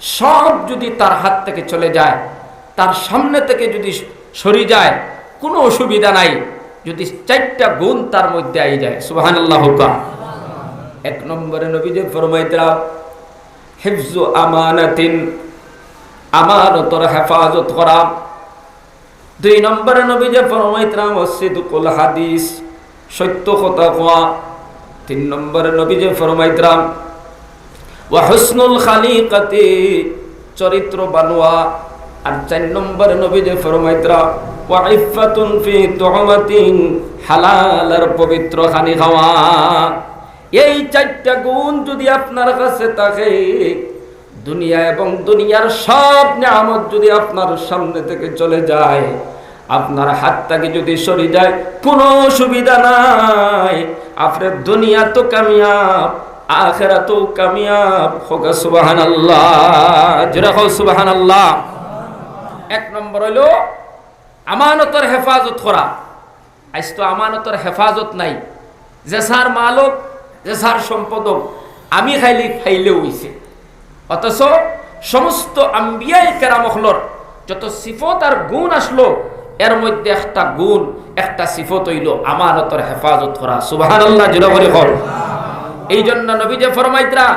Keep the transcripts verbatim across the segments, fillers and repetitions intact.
সব যদি তার হাত থেকে চলে যায়, তার সামনে থেকে যদি সরি যায়, কোনো অসুবিধা নাই, যদি চারটা গুণ তার মধ্যে আই যায়। সুবহানাল্লাহ কউক্কা। এক নম্বরে নবীজি ফরমাইতরা, হিফজু আমানাতিন, আমানতর হেফাজত করা। দুই নম্বরে নবীজি ফরমাইতরা, ওয়া সিদকুল হাদিস, সত্য কথা কওয়া। তিন নম্বরে নবীজি ফরমাইতরা, ওয়া হুসনুল খালিকাতি, চরিত্রবান অওয়া। আর চার নম্বরে নবীজি ফরমাইতরা, ওয়া ইফফাতুন ফি তুমাতিন, হালাল আর পবিত্র খানি খাওয়া। এই চারটা গুণ যদি আপনার কাছে থাকে, দুনিয়া এবং দুনিয়ার সব নিয়ামত যদি আপনার সামনে থেকে চলে যায়, আপনার হাত থেকে যদি সরি যায়, কোনো অসুবিধা নাই। আপনি দুনিয়াতও কামিয়াব, আখেরাতও কামিয়াব। কউক্কা সুবহানাল্লাহ, জোরে কও সুবহানাল্লাহ। এক নম্বর অইলো আমানতর হেফাজত করা। আইজ তো আমানতর হেফাজত নাই। যে যার মাল অউক, যে যার সম্পদ অউক, আমি খাইলে পাইলে অইছে। অথচ সমস্ত আম্বিয়ায়ে কেরাম অকলর যত সিফত আর গুণ আছলো, এর মধ্যে একটা গুণ, একটা সিফত অইলো আমানতর হেফাজত করা। সুবহানাল্লাহ, জোরে করি কও। এই জন্য নবীজি ফরমাইতরা,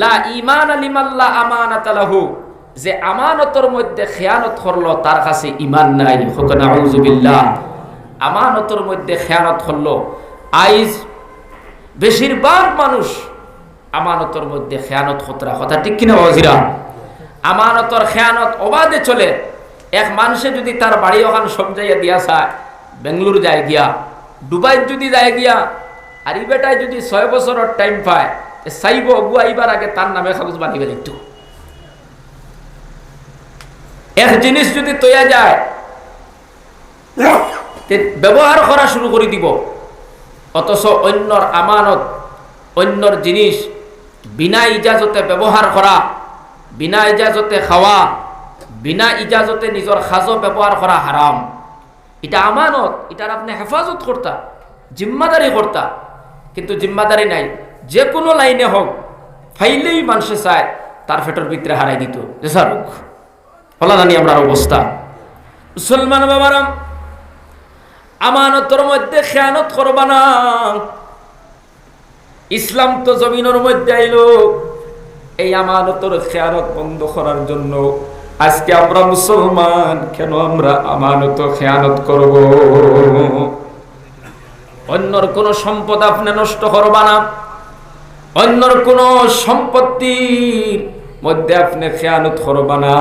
লা ঈমানা লিমান লা আমানাতা লাহু, যে আমানতর মধ্যে খেয়ানত করলো, তার কাছে ঈমান নাই। কউক্কা নাউজুবিল্লাহ। আমানতর মধ্যে খেয়ানত করলো। আইজ বেশিরভাগ মানুষ আমানতর মধ্যে খেয়ানত করতরা। কথা ঠিক কিনা বাবাজিরা? আমানতর খেয়ানত অবাধে চলে। এক মানষে যদি তার বাড়ি অখান সমজাইয়া দিয়া চায়, বেঙ্গালুর যায় গিয়া, দুবাইত যদি যায় গিয়া, আর ই বেটায় যদি ছয় বছরর টাইম পায়, তে চাইবো অগু আইবার আগে তার নামে কাগজ বানাইবা লাগতো। এক জিনিস যদি তৈয়া যায়, তে ব্যবহার করা শুরু করি দিবো। অথচ অইন্যর আমানত, অইন্যর জিনিস বিনা ইজাজতে ব্যবহার করা, বিনা ইজাজতে খাওয়া, বিনা ইজাজতে নিজর কাজো ব্যবহার করা হারাম। ইটা আমানত, ইটার আপনে হেফাজত করতা, জিম্মাদারি করতা, কিন্তু জিম্মাদারি নাই। যে কোনো লাইনে হউক, পাইলেই মানষে চায় তার পেটর ভিতরে হারাই দিতো, যে স্যার হউক। অলা জানি আমরার অবস্থা। মুসলমান বাবারা, আমানতর মধ্যে খেয়ানত করবা না। ইসলাম তো জমিনর মধ্যে আইলো এই আমানতর খেয়ানত বন্ধ করার জন্য। আজকে আমরা মুসলমান, কেন আমরা আমানত খেয়ানত করব? অইন্যর কোনো সম্পদ আপনে নষ্ট করবা না, অইন্যর কোনো সম্পত্তির মধ্যে আপনে খেয়ানত করবা না।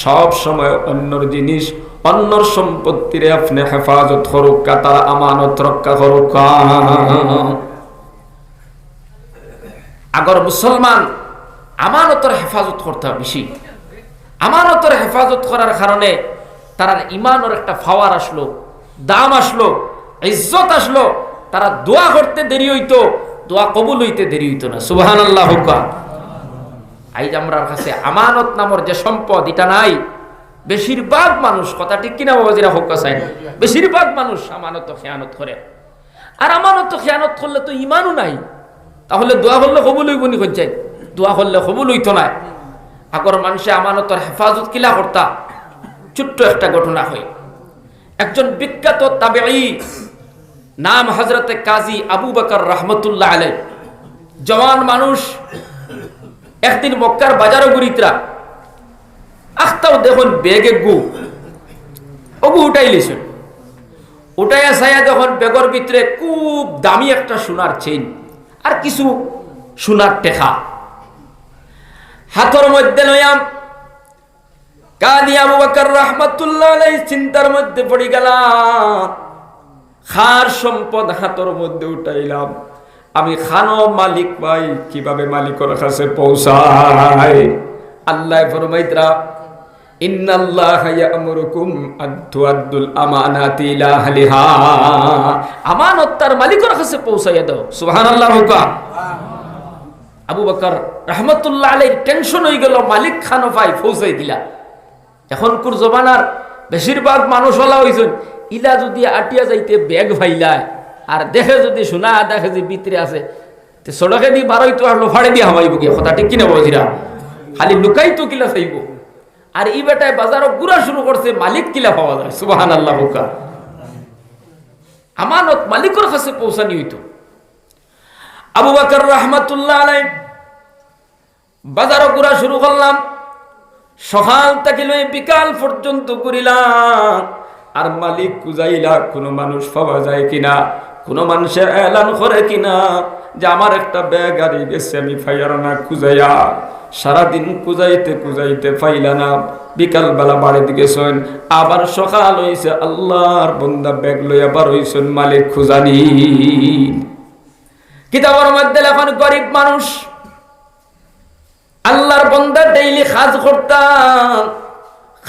সব সময় অইন্যর জিনিস, অইন্যর সম্পত্তিরে আপনে হেফাজত করউক্কা, তার আমানত রক্ষা করউক্কা। আগর মুসলমান আমানতর হেফাজত করতা বেশি। আমানতর হেফাজত করার কারণে তারার ইমানর একটা পাওয়ার আছলো, দাম আছলো, ইজ্জত আছলো। তারা দোয়া করতে দেরি অইতো, দোয়া কবুল অইতে দেরি অইতো না। সুবহানাল্লাহ কউক্কা। আইজ আমরার কাছে আমানত নামর যে সম্পদ, ইটা নাই। বেশিরভাগ মানুষ, কথা ঠিক কিনা বাবাজিরা, কউক্কা চাই, বেশিরভাগ মানুষ আমানত খেয়ানত করে। আর আমানত খেয়ানত করলে তো ইমানও নাই, তাহলে দোয়া করলে কবুল অইবো নি? কইছাই, দোয়া করলে কবুল অইতো নায়। আগর মানষে আমানতর হেফাজত কিলা করতা? ছোট্ট একটা ঘটনা কই। একজন বিখ্যাত তাবেঈ, নাম হযরতে কাজী আবু বকর রহমতুল্লাহ আলাইহি। জওয়ান মানুষ, একদিন মক্কার বাজারো ঘুরিতরা, আখতাউ দেখইন ব্যাগ এগু, অগু উঠাইলিছইন। উঠাইয়া চাইয়া দেখইন ব্যাগর ভিতরে খুব দামি একটা সোনার চেইন আর কিছু সোনার টেকা হাতর মধ্যে লইয়া কাজী আবু বকর রহমতুল্লাহ আলাইহি চিন্তার মধ্যে পড়ি গেলা, কার সম্পদ হাতর মধ্যে উঠাইলাম, আমি কানো মালিক পাই, কিভাবে মালিকর কাছে পৌঁছাই? আল্লায় ফরমাইতরা, ইন্নাল্লাহা ইয়া'মুরুকুম আন তুআদ্দুল আমানাতি ইলা আহলিহা। আমানত তার মালিকর কাছে পৌঁছাইয়া দেও। সুবহানাল্লাহ কউক্কা। আবু বকর রহমতুল্লাহ আলাইহির টেনশন অইগেলো, মালিক কানো পাই পৌঁছাই দিলা। এখনকুর জমানার বেশিরভাগ মানুষ অলা অইছইন, ইলা যুদি আটিয়া যাইতে ব্যাগ পাইলায়, আর দেখে যুদি সোনা আধা কেজি ভিতরে আছে, তে সড়কেদি বারইতো আর লাফাড়েদি হামাইবো গিয়া, কথা ঠিক কিনা বাবাজিরা? খালি লুকাইতো কিলা চাইবো। আর ই বেটায় বাজারো ঘুরা শুরু করছে, মালিক কিলা পাওয়া যায়। সুবহানাল্লাহ কউক্কা। আমানত মালিকর কাছে পৌঁছানি অইতো। আবু বকর রহমাতুল্লাহ আলাইহি বাজারো ঘুরা শুরু করলাম। সকাল থাকি লই বিকাল পর্যন্ত ঘুরিলাম, আর মালিক খুঁজাইলা, কুনু মানুষ পাওয়া যায় কিনা, কুনু মানষে এলান করে কিনা যে আমার একটা ব্যাগ হারি গেছে, আমি পাইয়ার না খুঁজাইয়া। সারাদিন খুঁজাইতে খুঁজাইতে পাইলা না, বিকালবেলা বাড়িত গেছইন, আবার সকাল অইছে, আল্লার বন্দা ব্যাগ লইয়া বার অইছইন, মালিক খুঁজানি। কিতাবর মধ্যে লেখইন, গরিব মানুষ, আল্লার বন্দা ডেইলি কাজ করতা,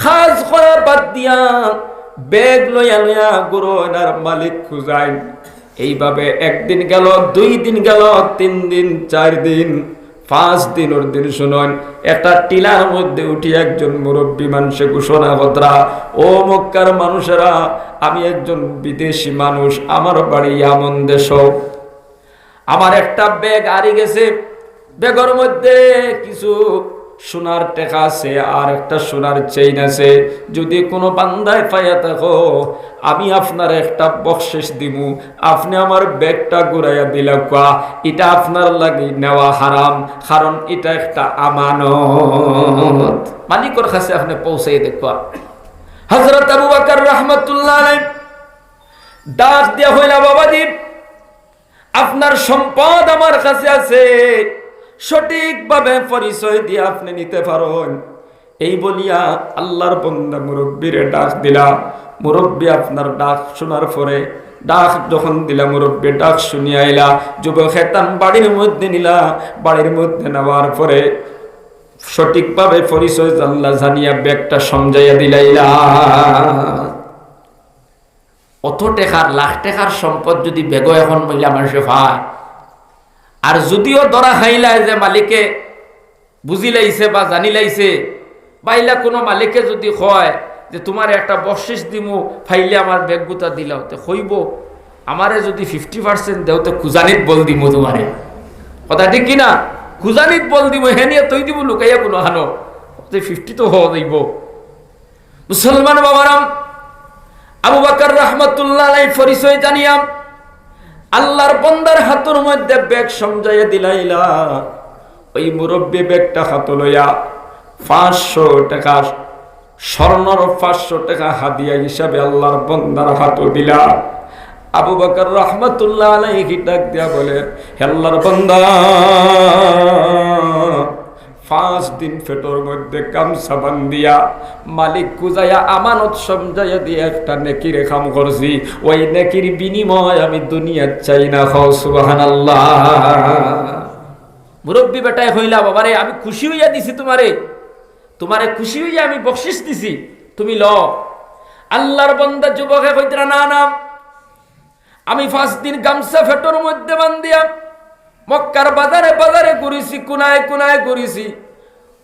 কাজ করা বাদ দিয়া ব্যাগ লইয়া লইয়া ঘুরইন আর মালিক খুঁজাইন। এইভাবে একদিন গেল, দুই দিন গেল, তিন দিন, চাইর দিন, পাঁচ দিনর দিন শুনইন, একটা টিলার মধ্যে উঠি একজন মুরব্বী মানষে ঘোষণা কররা, "ও মক্কার মানুষেরা, আমি একজন বিদেশি মানুষ, আমার বাড়ি ইয়ামন দেশো।" আমার একটা ব্যাগ হারি গেছে, ব্যাগর মধ্যে কিছু সোনার টেকা আছে আর একটা সোনার চেইন আছে। যদি কুনু বান্দায় পাইয়া থাকো, আমি আপনারে একটা বকশিশ দিমু, আপনে আমার ব্যাগটা ঘুরাইয়া দিলাউক্কা। ইটা আপনার লাগি নেওয়া হারাম, কারণ ইটা একটা আমানত। মালিকর কাছে আপনে পৌঁছাই দেউক্কা। হযরত আবু বকর রহমাতুল্লাহ আলাইহি ডাক দিয়া কইলা, "বাবাজি, আপনার সম্পদ আমার কাছে আছে, সঠিকভাবে পরিচয় দিয়া আপনে নিতে পারইন।" এই বলিয়া আল্লার বন্দা মুরব্বিরে ডাক দিলা। মুরব্বি আপনার ডাক শুনার পরে, ডাক যখন দিলা, মুরব্বি ডাক শুনিয়া আইলা, যুবকে তান বাড়ির মধ্যে নিলা, বাড়ির মধ্যে নেওয়ার পরে সঠিকভাবে পরিচয় জানলা, জানিয়া ব্যাগটা সমঝাইয়া দিলাইলা। অত টেকার, লাখ টেকার সম্পদ যদি ব্যাগো এখন মহিলা মানষে পায়, আর যদিও ধরা খাইলায় যে মালিকে বুঝিলাইছে বা জানিলাইছে, বা ইলা কুনু মালিকে যদি কয় যে, "তুমারে একটা বকশিশ দিমু, পাইলে আমার ব্যাগগুতা দিলাও", তে কইবো, "আমারে যদি ফিফটি পার্সেন্ট দেও, তে খুজানিত বল দিমু তুমারে।" কথা ঠিক কি না? খুজানিত বল দিমু, হেনিয়ে থই দিমু লুকাইয়া কুনুখানো, তে ফিফটি তো হওয়া যাইবো। মুসলমান বাবারাম, আবু বকর রহমতুল্লাহ আলাইহি পরিচয় জানিয়া আল্লার বন্দার হাতর মধ্যে ব্যাগ সমঝাইয়া দিলাইলা। ওই মুরব্বি ব্যাগটা হাতো লইয়া পাঁচশো টেকা, স্বর্ণর পাঁচশো টেকা হাদিয়া হিসাবে আল্লার বন্দার হাতো দিলা। আবু বকর রহমতুল্লাহ আলাইহি ডাক দিয়া বলে, "হে আল্লার বন্দা, পাঁচ দিন পেটর মধ্যে গামছা বান্ধিয়া, মালিক খুজাইয়া, আমানত সমঝাইয়া দিয়া একটা নেকির কাম করছি, ওই নেকির বিনিময় আমি দুনিয়াত চাই না।" কও সুবহানাল্লাহ। মুরব্বি বেটায় কইলা, "বাবারে, আমি খুশি অইয়া দিছি তুমারে, তুমারে খুশি অইয়া আমি বকশিশ দিছি, তুমি লও।" আল্লার বন্দা যুবকে কইতরা, "না, না, আমি পাঁচ দিন গামছা পেটর মধ্যে বান্ধিয়া মক্কার বাজারে বাজারে ঘুরিছি, কুনায় কুনায় ঘুরিছি।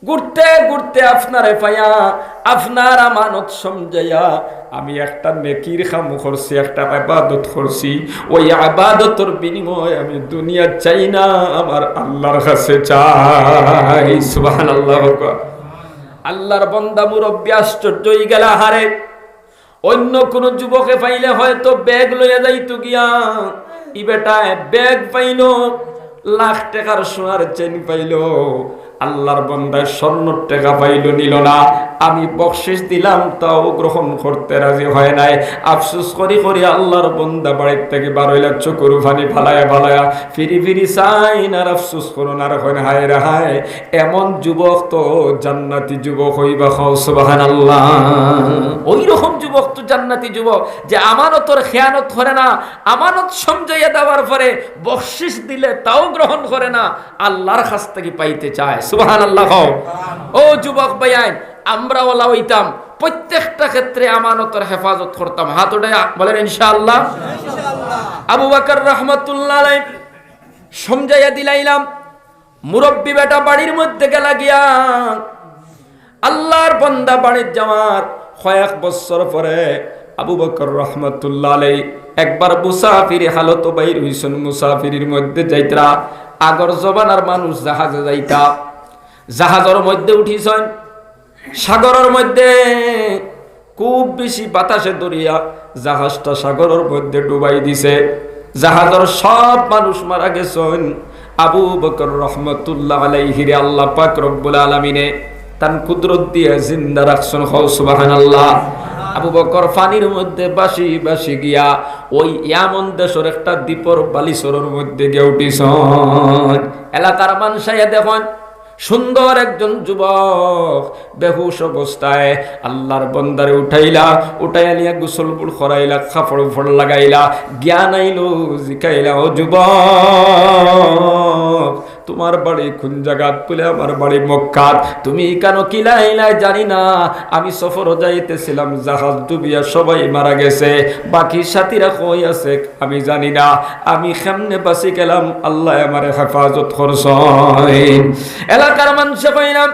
ঘুরতে ঘুরতে আপনারে পাইয়া, আপনার আমানত সমঝাইয়া আমি একটা নেকির কাম করছি, একটা ইবাদত করছি। ওই ইবাদতর বিনিময় আমি দুনিয়া চাই না, আমার আল্লার কাছে চাই।" সুবহানাল্লাহ। আল্লার বন্দা মুরব্বি আশ্চর্য অইগেলা, হারে, অইন্য কুনু যুবকে পাইলে হয়তো ব্যাগ লইয়া যাইতো গিয়া, ই বেটায় ব্যাগ পাইলো, লাখ টেকার সোনার চেইন পাইলো, আল্লার বন্দায় স্বর্ণর টেকা পাইলো, নিলো না। আমি বকশিশ দিলাম, তাও গ্রহণ করতে রাজি হয় নাই। আফসোস করি করি আল্লার বন্দা বাড়ির থাকি বারইলা, চকুর পানি ফালাইয়া ফালাইয়া ফিরি ফিরি চাইন আর আফসোস করইন আর কইন, "হায় রে হায়, এমন যুবক তো জান্নাতি যুবক অইবা।" কও সুবহানাল্লাহ। ওই রকম যুবক তো জান্নাতি যুবক, যে আমানতর খেয়ানত করে না, আমানত সমঝাইয়া দেওয়ার পরে বকশিশ দিলে তাও গ্রহণ করে না, আল্লার কাছ থাকি পাইতে চায়। সুবহানাল্লাহ কও। ও যুবক ভাইয়াইন, আমরা ওলা অইতাম, প্রত্যেকটা ক্ষেত্রে আমানতর হেফাজত করতাম। হাত উঠাইয়া বলেন, ইনশাআল্লাহ। আবু বকর রহমতুল্লাহ আলাইহি সমঝাইয়া দিলাইলাম, মুরব্বি বেটা বাড়ির মধ্যে গেলা গিয়া, আল্লার বন্দা বাড়িত যাওয়ার কয়েক বছর পরে আবু বকর রহমতুল্লাহ আলাইহি একবার মুসাফিরি হালতো বাইর অইছইন, মুসাফিরির মধ্যে যাইতরা। আগর জমানার মানুষ জাহাজে যাইতা, জাহাজর মধ্যে উঠিছইন, সাগরর মধ্যে খুব বেশি বাতাসে ধরিয়া জাহাজটা সাগরর মধ্যে ডুবাই দিছে। জাহাজর সব মানুষ মারা গেছইন। আবু বকর রহমতুল্লাহ আলাইহিরে আল্লাহ পাক রব্বুল আলামিনে তান কুদরত দিয়া জিন্দা রাখছইন। কও সুবহানাল্লাহ। আবু বকর পানির মধ্যে ভাসি ভাসি গিয়া ওই ইয়ামন দেশর একটা দ্বীপর বালিচরর মধ্যে গিয়া উঠিছইন। এলাকার মানুষ আইয়া দেখইন, সুন্দর একজন যুবক বেহুশ অবস্থায় আল্লাহর বন্দারে উঠাইলা, উঠাইয়া নিয়া গোসল করাইলা, কাপড় উপর লাগাইলা, জ্ঞান আইলো, জিকাইলা, "ও যুবক, তুমার বাড়ি কুন জাগাত?" বলে, "আমার বাড়ি মক্কাত।" "তুমি ইকানো কিলা আইলায়?" "জানি না, আমি সফরো যাইতেছিলাম, জাহাজ ডুবিয়া সবাই মারা গেছে, বাকি সাথীরা কই আছে আমি জানি না, আমি কেমনে বাঁচি গেলাম, আল্লায় আমারে হেফাজত করছইন।" এলাকার মানষে কইলা,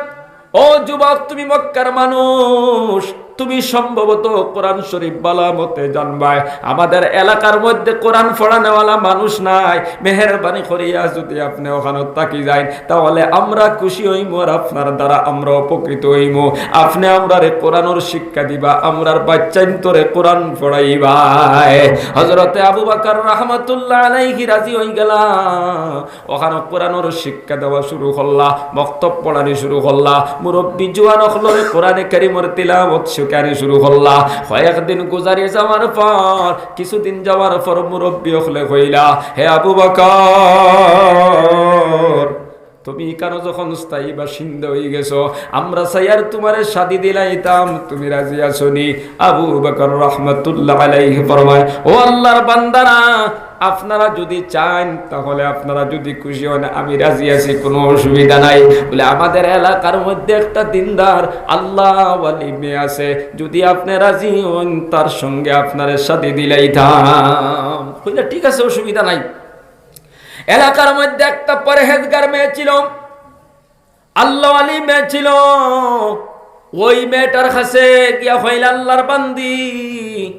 "ও যুবক, তুমি মক্কার মানুষ, তুমি সম্ভবত কোরআন শরীফ ভালা মতে জানবায়। আমাদের এলাকার মধ্যে কোরআন পড়ানেওয়ালা মানুষ নাই, মেহেরবানি করিয়া যদি আপনে ওখানো থাকি যাইন, তাহলে আমরা খুশি অইমু আর আপনার দ্বারা আমরা উপকৃত অইমু। আপনে আমরারে কোরআনর শিক্ষা দিবা, আমরার বাচ্চাইন্তরে কোরআন পড়াইবায়।" হযরতে আবু বকর রহমতুল্লাহ আলাইহি রাজি অইগেলা। ওখানো কোরআনর শিক্ষা দেওয়া শুরু করলা, মক্তব পড়ানি শুরু করলা, মুরব্বি জুয়ান অকলরে কোরআনে কারিমর তিলাওত শিখানি শুরু করলা। কয়েকদিন গুজারি যাওয়ার পর, কিছুদিন যাওয়ার পর মুরব্বি অকলে কইলা, "হে আবু বকর, তুমি ইকানো যখন স্থায়ী বাসিন্দা অইগেছো, আমরা চাইয়ার তুমারে শাদি দিলাইতাম, তুমি রাজি আছো নি?" আবু বকর রহমতুল্লাহ আলাইহি ফরমায়, "ও আল্লাহর বান্দারা, আপনারা যদি চাইন, তাহলে আপনারা যদি খুশি হন, আমি রাজি আছি, কোনো অসুবিধা নাই।" বলে, "আমাদের এলাকার মধ্যে একটা দিনদার আল্লাহওয়ালি মেয়ে আছে, যদি আপনে রাজি হন, তার সঙ্গে আপনারে শাদি দিলাইতাম।" কইলা, "ঠিক আছে, অসুবিধা নাই।" এলাকার মধ্যে একটা পরহেজগার মেয়ে ছিল, আল্লাহওয়ালি মেয়ে ছিল। ওই মেয়েটার কাছে গিয়া কইলা, "আল্লাহর বান্দি,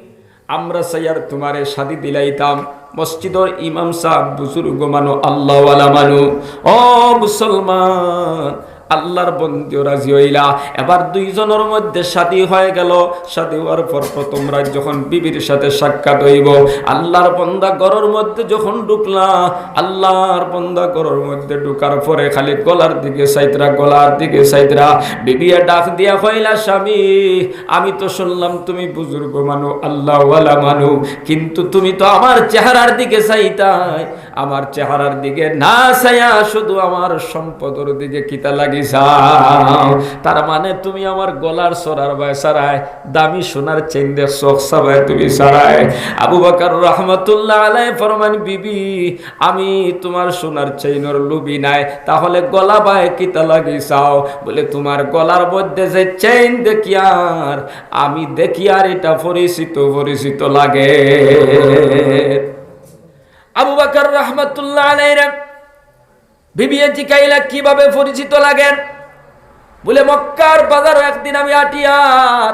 আমরা চাইয়ার তুমারে শাদি দিলাইতাম।" মসজিদর ইমাম সাব, বুজুর্গ মানু, আল্লাহওয়ালা মানু, ও মুসলমান, আল্লাহর বন্দিও রাজি অইলা। এবার দুইজনর মধ্যে শাদি হয়ে গেল। শাদি হওয়ার পর প্রথম রাইত যখন বিবির সাথে সাক্ষাৎ অইবো, আল্লাহর বন্দা ঘরর মধ্যে যখন ঢুকলা, আল্লাহর বন্দা ঘরর মধ্যে ঢুকার পরে খালি গলার দিকে চাইতরা, গলার দিকে চাইতরা। বিবিয়ে ডাক দিয়া কইলা, "স্বামী, আমি তো শুনলাম তুমি বুজুর্গ মানু, আল্লাহওয়ালা মানু, কিন্তু তুমি তো আমার চেহারার দিকে চাইতায়, আমার চেহারার দিকে না চাইয়া শুধু আমার সম্পদর দিকে কিতা লাগি চাও? তার মানে তুমি আমার গলার সরার বায় সারায়, দামি সোনার চেইন দেখছো, অকসা বায় তুমি সারায়।" আবু বকর রহমতুল্লাহ আলাইহি ফরমান, "বিবি, আমি তুমার সোনার চেইনর লোভী নায়, তাহলে গলা বায় কিতা লাগি চাও?" বলে, "তুমার গলার মধ্যে যে চেইন দেখিয়ার, আমি দেখিয়ার ইটা পরিচিত পরিচিত লাগে।" আবু বকর রহমতুল্লাহ আলাইহিরে বিবিয়ে জিকাইলা, "কিভাবে পরিচিত লাগের?" বলে, "মক্কার বাজারো একদিন আমি আটিয়ার,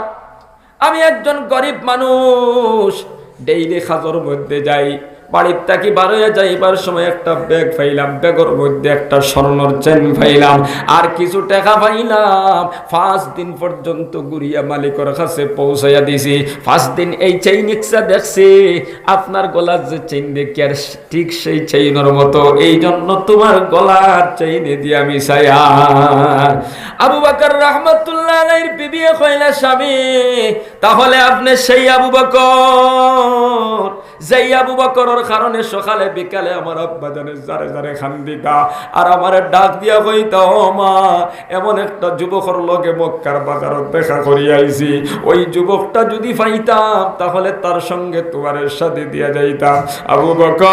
আমি একজন গরিব মানুষ, ডেইলি কাজর মধ্যে যাই, বাড়ির থাকি বারইয়া যাইবার সময় একটা ব্যাগ পাইলাম, ব্যাগর মধ্যে একটা স্বর্ণর চেইন পাইলাম, আর কিছু টেকা পাইলাম। পাঁচ দিন পর্যন্ত ঘুরিয়া মালিকর কাছে পৌঁছাইয়া দিছি। পাঁচ দিন এই চেইন ইচ্ছা দেখছি, আপনার গলার যে চেইন দেখিয়ার ঠিক সেই চেইনর মতো, এই জন্য তুমার গলার চেইনে দিয়া আমি চাইয়ার।" আবু বকর রহমতুল্লাহ আলাইহির বিবিয়ে কইলা, "স্বামী, তাহলে আপনে সেই আবু বকর, যেই আবু বকরর কারণে সকালে বিকালে আমার আব্বাজানে জারে জারে কান্দিতা, আর আমারে ডাক দিয়া কইতা, 'ও মা, এমন একটা যুবকর লগে মক্কার বাজারো দেখা করি আইছি, ওই যুবকটা যদি পাইতাম, তাহলে তার সঙ্গে তুমারে শাদি দিয়া যাইতাম।'" আবু বকর,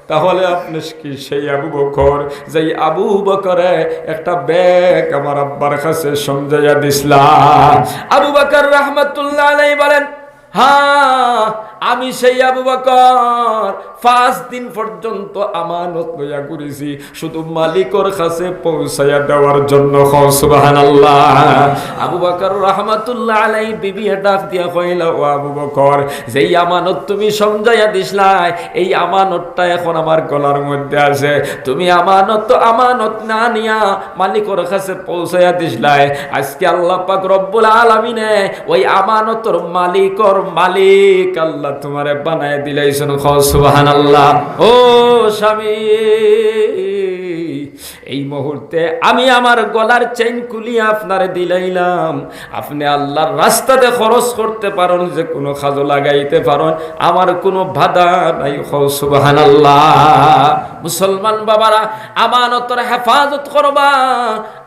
তাহলে আপনে কি সেই আবু বকর, যেই আবু বকরে একটা ব্যাগ আমার আব্বার কাছে সমঝাইয়া দিছলা? আবু বকর রহমতুল্লাহ আলাইহি বলেন, "হ্যাঁ, আমি সেই আবু বকর, পাঁচ দিন পর্যন্ত আমানত লইয়া ঘুরিছি, শুধু মালিকর কাছে পৌঁছাইয়া দেওয়ার জন্য। কও সুবহানাল্লাহ। আবু বকর রহমাতুল্লাহ আলাই বিবিয়ে ডাক দিয়া কইলা, "ও আবু বকর, যেই আমানত তুমি সমঝাইয়া দিছলায়, এই আমানতটা এখন আমার গলার মধ্যে আছে। তুমি আমানত তো আমানত না নিয়া মালিকর কাছে পৌঁছাইয়া দিছলায়। আজকে আল্লাহ পাক রব্বুল আলামিনে ওই আমানতর মালিকর মালিক আল্লাহ তোমারে বানায় দিলাইছইন।" কও সুবহানাল্লাহ। ও স্বামী, এই মুহূর্তে আমি আমার গলার চেইন খুলিয়া আপনারে দিলাইলাম, আপনে আল্লাহর রাস্তাতে খরচ করতে পারইন, যে কুনু কাজো লাগাইতে পারইন, আমার কুনু বাধা নাই। কও সুবহানাল্লাহ। মুসলমান বাবারা, আমানতর হেফাজত করবা,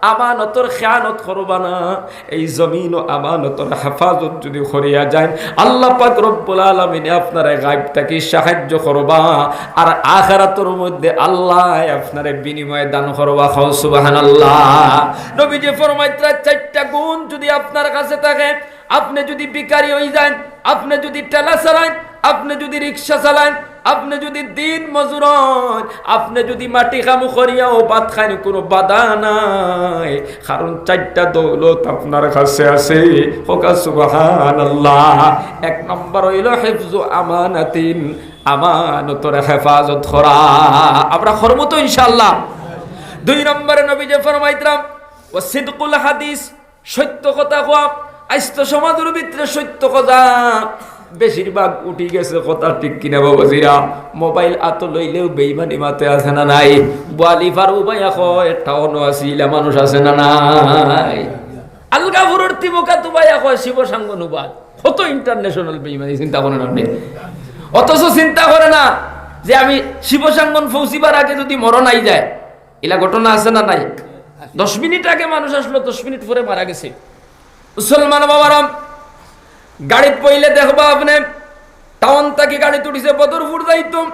আমানতর খেয়ানত করবা না। এই জমিনো আমানতর হেফাজত যদি করিয়া যাইন, আল্লাহ পাক রব্বুল আলামিনে আপনারে গায়েব থাকি সাহায্য করবা, আর আখিরাতর মধ্যে আল্লায় আপনারে বিনিময় দান করবা। কও সুবহানাল্লাহ। নবীজি ফরমাইতরা, চাইরটা গুণ যদি আপনার কাছে থাকে, আপনে যদি ভিখারি অইযাইন, আপনে যদি ঠেলা চালাইন, আপনে যদি রিক্সা চালাইন, আপনে যদি দিন মজুর অইন, আপনে যদি মাটি কাম করিয়াও ভাত খাইন, কুনু বাধা নাই, কারণ চাইরটা দৌলত আপনার কাছে আছে। কউক্কা সুবহানাল্লাহ। এক নম্বর অইলো হিফজু আমানাতিন, আমানতর হেফাজত করা। আমরা করমু তো ইনশাআল্লাহ। দুই নম্বরে নবীজি ফরমাইতরা, "ওয়া সিদকুল হাদিস", সত্য কথা কওয়া। আইজ তো সমাজর ভিতরে সত্য কথা বেশিরভাগ উঠি গেছে, কথা ঠিক কিনা বাবাজিরা? মোবাইল আতো লইলেও বেইমানি মাতে, আছে না নাই? বুয়ালিফার উবাইয়া কয়, "টাউনো আছি", ইলা মানুষ আছে না নাই? আলগাপুরর তিমুকাত উবাইয়া কয়, "শিবসাঙ্গন উবাত।" কত international বেইমানি, চিন্তা করেন আপনে। অথচ চিন্তা করে না যে আমি শিবসাঙ্গন পৌঁছিবার আগে যদি মরণ আই যায়, ইলা ঘটনা আছে না নাই? দশ মিনিট আগে মানুষ আসলো, দশ মিনিট পরে মারা গেছে। মুসলমান বাবারা, গাড়িত বইলে দেখবা আপনে, টাউন থাকি গাড়িত উঠিছে, বদরপুর যাইতো,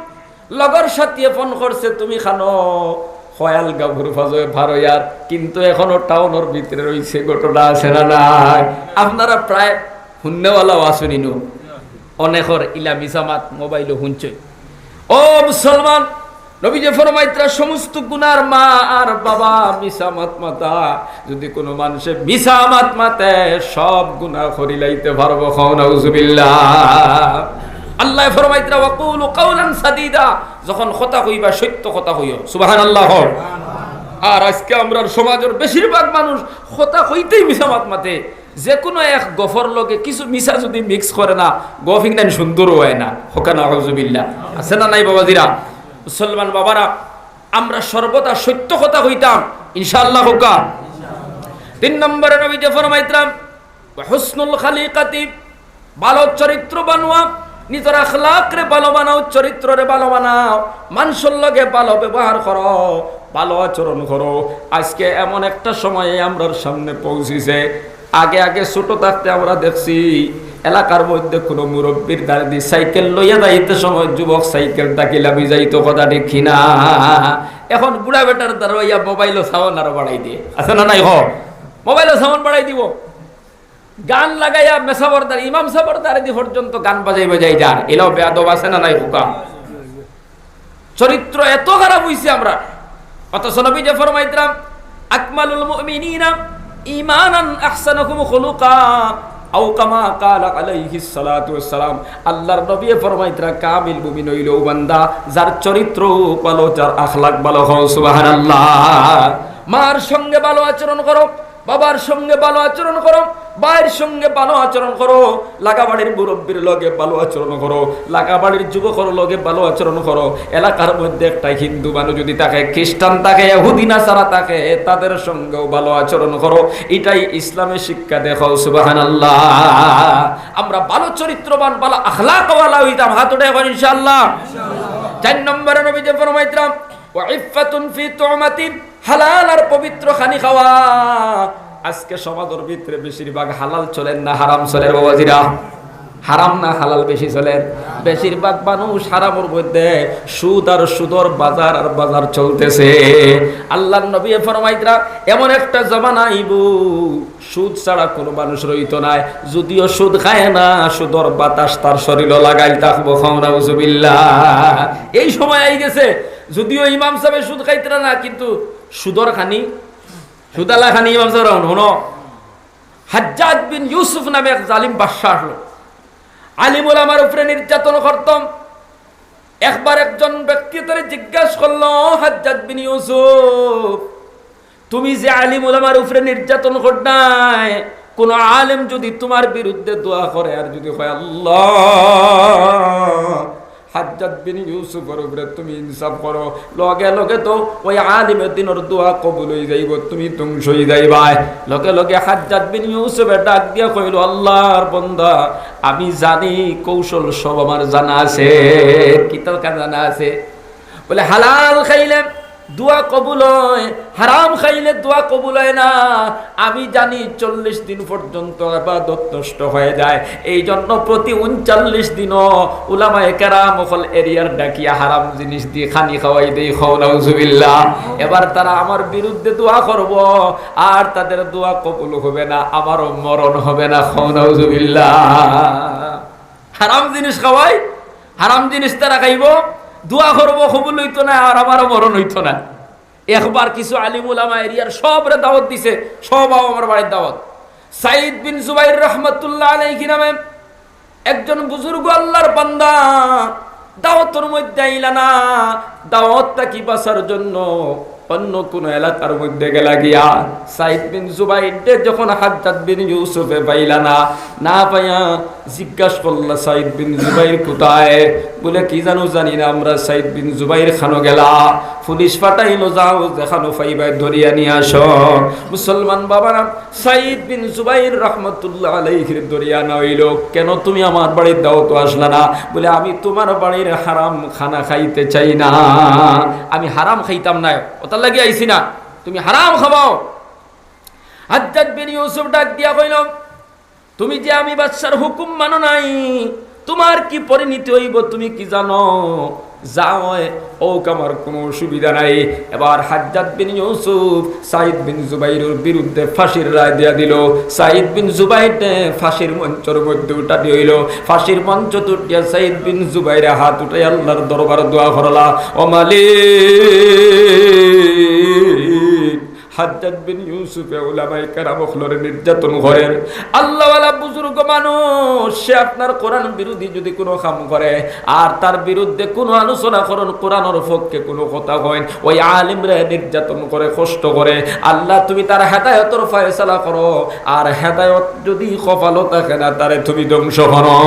লগর সাথীয়ে ফোন করছে, "তুমি কানো?" কয়, "আলগাপুর ফাজয় পার অইয়ার, কিন্তু এখনো টাউনর ভিতরে রইছে।" ঘটনা আছে না নাই? আপনারা প্রায় হুননেওয়ালাও আছইন ইনো, অনেকর ইলা মিছা মাত মোবাইলো হুনছইন। ও মুসলমান, নবীজি ফরমাইতরা, সমস্ত গুনার মা আর বাবা মিছা মাত মাতা। যদি কুনু মানষে মিছা মাত মাতে, সব গুনা করিলাইতে পারবো। কও নাউজুবিল্লাহ। আল্লায় ফরমাইতরা, "ওয়াকুলু কাওলান সাদীদা", যখন কথা কইবা, সত্য কথা কইও। সুবহানাল্লাহ। আর আজকে আমরার সমাজর বেশিরভাগ মানুষ কথা কইতেই মিছা মাত মাতে। যে কুনু এক গফর লগে কিছু মিছা যদি mix করে না, গফ ইংনাইন সুন্দর অয় না। কউক্কা নাউজুবিল্লাহ। আছে না নাই বাবাজিরা? মুসলমান বাবারা, আমরা সর্বদা সত্য কথা কইতাম, ইনশাআল্লাহ কউক্কা। তিন নম্বরে নবীজি ফরমাইতরা, "ওয়া হুসনুল খালিকাতি", ভালো চরিত্রবান অওয়া, নিজর আখলাকরে ভালো বানাও, চরিত্ররে ভালো বানাও, মানষর লগে ভালো ব্যবহার করো, ভালো আচরণ করো। আজকে এমন একটা সময়ে আমরার সামনে পৌঁছিছে, আগে আগে ছোট থাকতে আমরা দেখছি, এলাকার মধ্যে কুনু মুরব্বির দ্বারেদি সাইকেল লইয়া যাইতে সময় যুবক সাইকেল থাকি লামি যাইতো, কথা ঠিক কিনা? এখন বুড়া বেটার দ্বারে অইয়া মোবাইলো সাউন্ড আরো বাড়াই দেয়, আছে না নাই? হ, মোবাইলো সাউন্ড বাড়াই দিবো, গান লাগাইয়া মেসাবর দ্বারে, ইমাম সাবর দ্বারেদি পর্যন্ত গান বাজাই বাজাই যার, ইলাও বেয়াদব আছে না নাই? কউক্কা। চরিত্র এত খারাপ অইছে আমরা। অথচ নবীজি ফরমাইতরা, "আকমালুল মুমিনিনা ঈমানান আহসানুহুম খুলুকা", আও কামা ক্বালা আলাইহিস সালাতু ওয়াস সালাম। আল্লাহর নবীয়ে ফরমাইতরা, "কামিল মুমিন অইলো অউ বান্দা, যার চরিত্র ভালো, যার আখলাক ভালো।" কও সুবহানাল্লাহ। মার সঙ্গে ভালো আচরণ করো, বাবার সঙ্গে ভালো আচরণ করো, ভাইর সঙ্গে ভালো আচরণ করো, লাগাবাড়ির মুরব্বির লগে ভালো আচরণ করো, লাগাবাড়ির যুবকর লগে ভালো আচরণ করো। এলাকার মধ্যে একটা হিন্দু মানুষ যদি থাকে, খ্রিস্টান থাকে, ইহুদি নাসারা থাকে, তাদের সঙ্গেও ভালো আচরণ করো। ইটাই ইসলামে শিক্ষা দেয়। কও সুবহানাল্লাহ। আমরা ভালো চরিত্রবান, ভালো আখলাকওয়ালা অইতাম। হাত উঠাই কও ইনশাআল্লাহ। চাইর নম্বরে নবীজি ফরমাইতরা, "ওয়া ইফফাতুন ফি তুমাতিন", হালাল আর পবিত্র খানি খাওয়া। আজকে সমাজর ভিতরে বেশিরভাগ হালাল চলের না হারাম চলের বাবাজিরা? হারাম না হালাল বেশি চলের? বেশিরভাগ মানুষ হারামর মধ্যে, সুদ আর সুদর বাজার আর বাজার চলতেছে। আল্লাহর নবী ফরমাইতরা, এমন একটা জমানা আইবো, সুদ ছাড়া কোনো মানুষ রইতো নায়। যদিও সুদ খায় না, সুদর বাতাস তার শরীরও লাগাইল থাকবো। কও নাউজুবিল্লাহ। এই সময় আই গেছে, যদিও ইমাম সাহেব সুদ খাইতরা না, কিন্তু সুদর খানি, সুদালা খানি ইমাম সাহেব রাখুন। হুনো, হাজ্জাজ বিন ইউসুফ নামে এক জালিম বাদশা আসলো, আলিম ওলামার উপরে নির্যাতন করতম। একবার একজন ব্যক্তি তারে জিজ্ঞাসা করলো, "হাজ্জাজ বিন ইউসুফ, তুমি যে আলিম ওলামার উপরে নির্যাতন করতায়, কোন আলেম যদি তোমার বিরুদ্ধে দোয়া করে আর যদি কয়, 'আল্লাহ, হাজ্জাজ বিন ইউসুফর উপরে তুমি ইনসাফ করো,' লগে লগে তো ওই আলিমে দিনর দোয়া কবুল অই যাইবো, তুমি ধ্বংস অই যাইবায়।" লগে লগে হাজ্জাজ বিন ইউসুফে ডাক দিয়া কইলো, "আল্লাহর বান্দা, আমি জানি, কৌশল সব আমার জানা আছে।" কিতা জানা আছে? বলে, "হালাল খাইলে দোয়া কবুল হয়, হারাম খাইলে দোয়া কবুল হয় না। আমি জানি চল্লিশ দিন পর্যন্ত ইবাদত নষ্ট হয়ে যায়, এই জন্য প্রতি ঊনচল্লিশ দিনও উলামায়ে কেরাম অকল এরিয়ার ডাকিয়া হারাম জিনিস দি খানি খাওয়াই দেই।" কও নাউজুবিল্লাহ। এবার তারা আমার বিরুদ্ধে দোয়া করবো, আর তাদের দোয়া কবুল হবে না, আমারও মরণ হবে না। কও নাউজুবিল্লাহ। হারাম জিনিস খাওয়াই, হারাম জিনিস তারা খাইবো, দোয়া করবো, কবুল অইতো না, আর আমারও মরণ অইতো না। একবার কিছু আলিম উলামা এরিয়ার সবরে দাওয়াত দিছে, সব আও আমার বাড়ির দাওয়াত। সাইদ বিন জুবাইর রহমতুল্লাহ আলাইহি নামে একজন বুজুর্গ আল্লাহর বান্দা দাওয়াতর মধ্যে আইলা না। দাওয়াত থাকি বাঁচার জন্য অন্য কোনো এলাকার মধ্যে গেলা গিয়া। সাইদ বিন জুবাইররে যখন হাজ্জাজ বিন ইউসুফে পাইলা না, না পাইয়া জিজ্ঞাসা করলা, "সাইদ বিন জুবাইর কোথায়?" বলে, "কি জানো, জানি না আমরা, সাইদ বিন জুবাইর খানো গেলা।" পুলিশ পাঠাইলো, "যাও, যেখানো পাইবায় ধরিয়া নিয়া আসো।" মুসলমান বাবারা, সাইদ বিন জুবাইর রহমতুল্লাহ আলাইহির ধরিয়া আনা অইলো। "কেন তুমি আমার বাড়ির দাওয়াতো আসলা না?" বলে, "আমি তোমার বাড়ির হারাম খানা খাইতে চাই না, আমি হারাম খাইতাম না, ওটার লাগি আইছি না, তুমি হারাম খাবাও।" হাজ্জাজ বিন ইউসুফ ডাক দিয়া কইল, "তুমি যে আমি বাদশার হুকুম মানো নাই, তোমার কি পরিণতি অইবো তুমি কি জানো? যাও, অউক আমার কোনো অসুবিধা নাই।" এবার হাজ্জাজ বিন ইউসুফ সাইদ বিন জুবাইরর বিরুদ্ধে ফাঁসির রায় দিয়া দিল। সাইদ বিন জুবাইররে ফাঁসির মঞ্চর মধ্যে উঠানি অইল। ফাঁসির মঞ্চত উঠিয়া সাইদ বিন জুবাইরে হাত উঠাই আল্লাহর দরবার দোয়া করলা, "ও মালিক, হাজ্জাজ বিন ইউসুফে উলামায়ে কেরাম অকলরে নির্যাতন করের। আল্লাহওয়ালা বুজুর্গ মানুষ, সে আপনার কোরআন বিরোধী যদি কোনো কাম করে, আর তার বিরুদ্ধে কোনো আলোচনা করেন, কোরআনর পক্ষে কোনো কথা কইন, ওই আলিমরে নির্যাতন করে, কষ্ট করে, আল্লাহ তুমি তার হেদায়েতর ফয়সালা করো, আর হেদায়েত যদি কপালো থাকে না, তারে তুমি ধ্বংস করো।"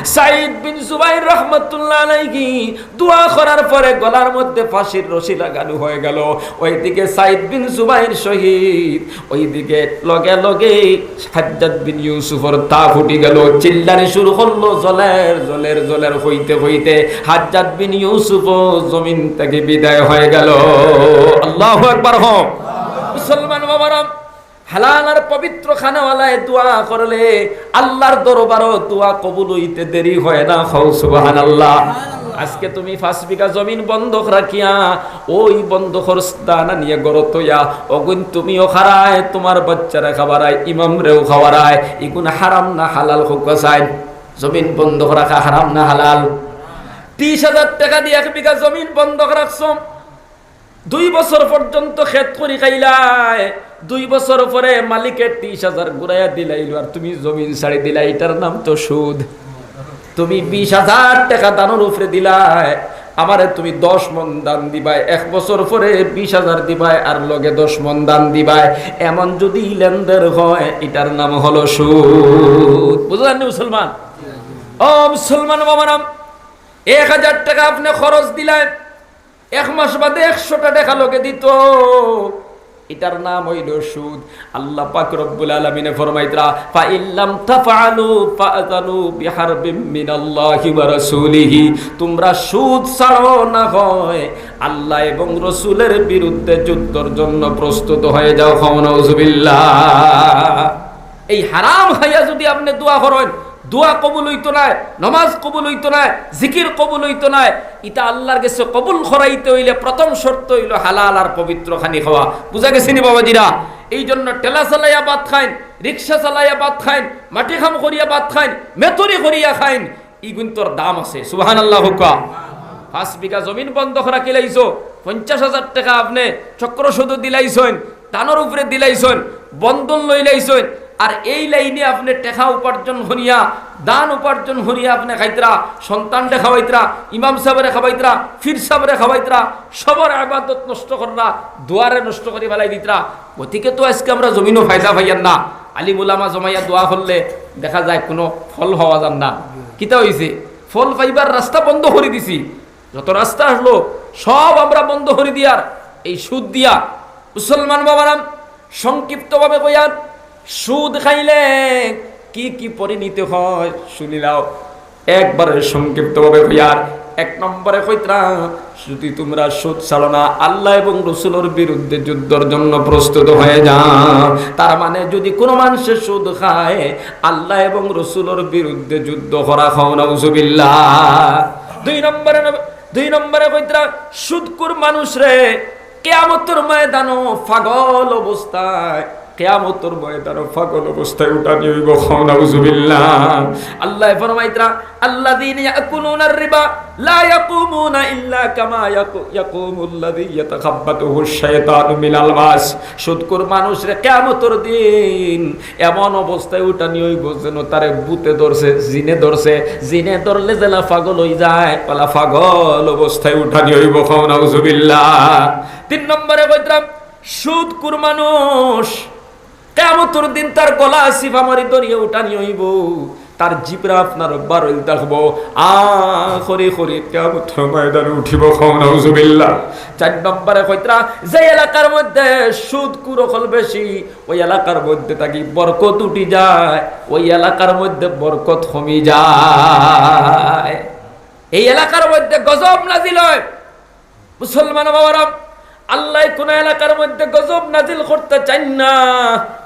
সাইদ বিন জুবাইর রহমতুল্লাহ আলাইহি দোয়া করার পরে গলার মধ্যে ফাঁসির রশি লাগানো হয়ে গেল। ওইদিকে সাইদ বিন জুবাইর শহীদ, ওইদিকে লগে লগে হাজ্জাজ বিন ইউসুফর তা ফুটি গেল। চিল্লানি শুরু করলো, "জ্বলের, জ্বলের, জ্বলের" হইতে হইতে হাজ্জাজ বিন ইউসুফও জমিন থেকে বিদায় হয়ে গেল। আল্লাহু আকবার। হো মুসলমান বাবারা, হালাল আর পবিত্র খানাওয়ালায় দোয়া করলে আল্লাহর দরবারও দোয়া কবুল হইতে দেরি হয় না। হও সুবহানাল্লাহ। আজকে তুমি পাঁচ বিঘা জমিন বন্ধক রাখিয়া ওই বন্ধকর দানা নিয়ে গরত হইয়া অগুন তুমিও খারায়, তোমার বাচ্চারা খাবারায়, ইমামরেও খাওয়ারায়, ইগুন হারাম না হালাল? হউক্কা চাইন। জমিন বন্ধক রাখা হারাম না হালাল? ত্রিশ হাজার টাকা দিয়া এক বিঘা জমিন বন্ধক রাখছো, দুই বছর পর্যন্ত খেত করি খাইলায়, দুই বছর পরে মালিকে ত্রিশ হাজার ঘুরাইয়া দিলাইলো, আর তুমি জমিন ছাড়ি দিলায়, ইটার নাম তো সুদ। তুমি বিশ হাজার টাকা দানর উপরে দিলায়, আমারে তুমি দশ মণ দান দিবায়, এক বছর পরে বিশ হাজার দিবায়, আর লগে দশ মণ দান দিবায়। এমন যদি লেনদেন হয়, ইটার নাম হলো সুদ। বুঝলেন নি মুসলমান? ও মুসলমান বাবারা, এক হাজার টাকা আপনে খরচ দিলায়, এক মাস বাদে একশোটা টাকা লগে দিত, ইটার নাম অইল সুদ। আল্লাহ পাক রব্বুল আলামিনে ফরমাইতরা, "ফাইল্লাম তাফআলু ফাআযানু বিহারবিম মিনাল্লাহি ওয়া রাসূলিহি।" তোমরা সুদ ছাড়ো না হয় আল্লাহ এবং রসুলের বিরুদ্ধে যুদ্ধর জন্য প্রস্তুত হয়ে যাও। কও নাউজুবিল্লাহ। এই হারাম খাইয়া যদি আপনে দোয়া করেন, দোয়া কবুল অইতো নায়, নমাজ কবুল অইতো নায়, জিকির কবুল অইতো নায়। ইতা আল্লার গেছে কবুল করাইতে অইলে প্রথম শর্ত অইলো হালাল আর পবিত্র খানি খাওয়া। বুঝা গেছে নি বাবাজিরা? এই জন্য ঠেলা চালাইয়া ভাত খাইন, রিক্সা চালাইয়া ভাত খাইন, মাটি কাম করিয়া ভাত খাইন, মেতরি করিয়া খাইন, ইগুইন্তর দাম আছে। সুবহানাল্লাহ কউক্কা। পাঁচ বিঘা জমিন বন্ধক রাখিলাইছো, পঞ্চাশ হাজার টেকা আপনে চক্রসুদো দিলাইছইন, ধানর উপরে দিলাইছইন, বন্ধন লইলাইছইন, আর এই লাইনে আপনে টেকা উপার্জন করিয়া, ধান উপার্জন করিয়া আপনে খাইতরা, সন্তানরে খাওয়াইতরা, ইমাম সাবরে খাওয়াইতরা, পীর সাবরে খাওয়াইতরা, সবর ইবাদত নষ্ট কররা, দোয়ারে নষ্ট করি ফালাই দিতরা। গতিকে তো আইজকে আমরা জমিনো ফায়দা পাইয়ার না। আলিম উলামা জমাইয়া দোয়া করলে দেখা যায় কুনু ফল পাওয়া যার না। কিতা অইছে? ফল পাইবার রাস্তা বন্ধ করি দিছি। যত রাস্তা আছলো সব আমরা বন্ধ করি দিয়ার এই সুদ দিয়া। মুসলমান বাবারাম, সংক্ষিপ্তভাবে কইয়ার, সুদ খাইলে কি কি পরিণতি হয় শুনিলাও। একবারে সংক্ষিপ্তভাবে কইয়ার, এক নম্বরে কইতরা, যদি তুমরা সুদ ছাড়ো না, আল্লাহ এবং রসুলর বিরুদ্ধে যুদ্ধর জন্য প্রস্তুত হয়ে যাও। তার মানে যদি কুনু মানষে সুদ খায়, আল্লাহ এবং রসুলর বিরুদ্ধে যুদ্ধ করা, কও নাউজুবিল্লাহ। দুই নম্বরে নব-, দুই নম্বরে কইতরা, সুদখুর মানুষরে কিয়ামতর ময়দানো পাগল অবস্থায়, কিয়ামতর ময়দানো পাগল অবস্থায় উঠানি অইবো, কও নাউজুবিল্লাহ। আল্লায় ফরমাইতরা, আল্লাযীনা ইয়াকুলুনার রিবা লা ইয়াকুমুনা ইল্লা কামা ইয়াকু-, ইয়াকুমুল্লাযী ইয়াতাখাব্বাতুহুশ শাইতানু মিনাল মাস। সুদখুর মানুষরে কিয়ামতর দিন এমন অবস্থায় উঠানি অইবো যেন তারে ভূতে ধরছে, জিনে ধরছে, জিনে ধরলে যেলা পাগল অই যায়, অলা পাগল অবস্থায় উঠানি অইবো, কও নাউজুবিল্লাহ। তিন নম্বরে কইতরা, সুদখুর মানুষ কিয়ামতর দিন তার গলা চিপা মারি ধরিয়া উঠানি অইবো, তার জিব্রা আপনার বারইল থাকবো, আ করি করি কিয়ামতর ময়দানো উঠিবো, কও নাউজুবিল্লাহ। চাইর নম্বরে কইতরা, যে এলাকার মধ্যে সুদখুর অকল বেশি, ওই এলাকার মধ্যে থাকি বরকত উঠি যায়, ওই এলাকার মধ্যে বরকত কমি যায়। এই এলাকার মধ্যে গজব নাজিল হয়। মুসলমান বাবারা, আল্লায় কুনু এলাকার মধ্যে গজব নাজিল করতা চাইন না,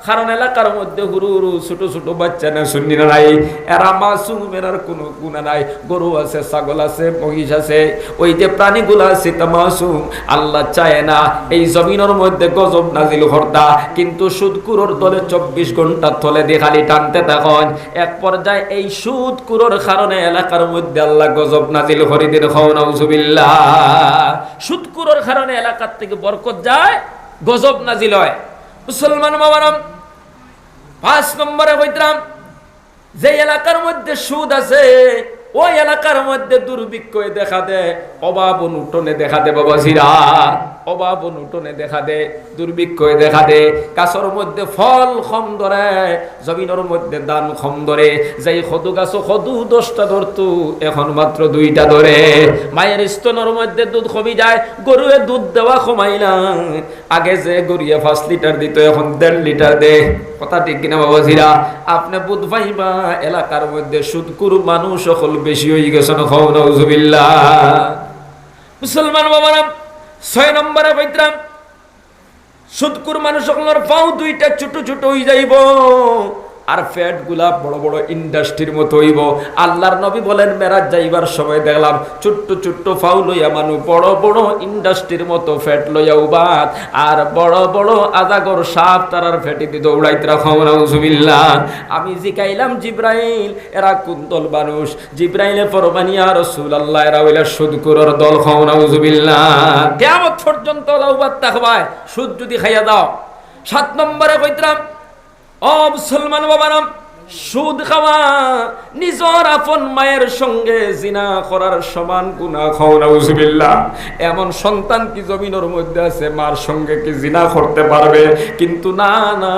কারণ এলাকার মধ্যে হুরু হুরু ছোট ছোট বাইচ্চা না, হুনছইন না নাই, এরা মাসুম, এরার কুনু গুনা নাই। গরু আছে, ছাগল আছে, মহিষ আছে, ওই যে প্রাণীগুলা আছে, তা মাসুম। আল্লায় চায় না এই জমিনর মধ্যে গজব নাজিল করতা, কিন্তু সুদখুরর দলে চব্বিশ ঘন্টা তলেদি খালি টানতে থাকইন। এক পর্যায়ে এই সুদখুরর কারণে এলাকার মধ্যে আল্লায় গজব নাজিল করি দেইন। কও নাউজুবিল্লাহ। সুদখুরর কারণে এলাকার থাকি বরকত যায়, গজব নাজিল হয়। মুসলমান বাবারা, পাঁচ নম্বরে কইতরাম, যে এলাকার মধ্যে সুদ আছে, ওই এলাকার মধ্যে দুর্ভিক্ষয় দেখা দেয়, অভাব অনটনে দেখা দেয় বাবাজিরা, অভাব অনটনে দেখা দেয়, দুর্ভিক্ষয় দেখা দেয়। গাছর মধ্যে ফল কম ধরে, জমিনর মধ্যে ধান কম ধরে। যেই কদু গাছো কদু দশটা ধরতো, এখন মাত্র দুইটা ধরে। মায়ের স্তনর মধ্যে দুধ কমি যায়, গরুয়ে দুধ দেওয়া কমাইলা। আগে যে গরুয়ে পাঁচ লিটার দিত, এখন দেড় লিটার দেয়। কথা ঠিক কিনা বাবাজিরা? আপনে বুঝ পাইবা, এলাকার মধ্যে সুদখুর মানুষ অকল বেশি অই গেছইন। কও নাউজুবিল্লাহ। মুসলমান বাবারা, ছয় নম্বরে কইতরাম, সুদখুর মানুষ অকলর পাও দুইটা ছোট ছোট অই যাইবো, আর পেটগুলা বড় বড় ইন্ডাস্ট্রির মতো অইবো। আল্লার নবী বলেন, মেরাজ যাইবার সময় দেখলাম ছোট্ট ছোট্ট পাও লইয়া মানুষ বড় বড় ইন্ডাস্ট্রির মতো পেট লইয়া উবাত, আর বড় বড় আজাগর সাপ তারার পেটেদি দৌড়াইতরা। কও নাউজুবিল্লাহ। আমি জিকাইলাম, জিব্রাইল, এরা কুন দল মানুষ? জিব্রাইলে ফরমান, ইয়া রাসূলুল্লাহ, এরা অইলা সুদখুরর দল। কও নাউজুবিল্লাহ। কিয়ামত পর্যন্ত অলা উবাত থাকবায়, সুদ যদি খাইয়া যাও। সাত নম্বরে কইতরাম, ও মুসলমান বাবারা, সুদ খাওয়া নিজর আপন মায়ের সঙ্গে জিনা করার সমান গুনা। কও নাউজুবিল্লাহ। এমন সন্তান কি জমিনর মধ্যে আছে, মার সঙ্গে কি জিনা করতে পারবে? কিন্তু না, না,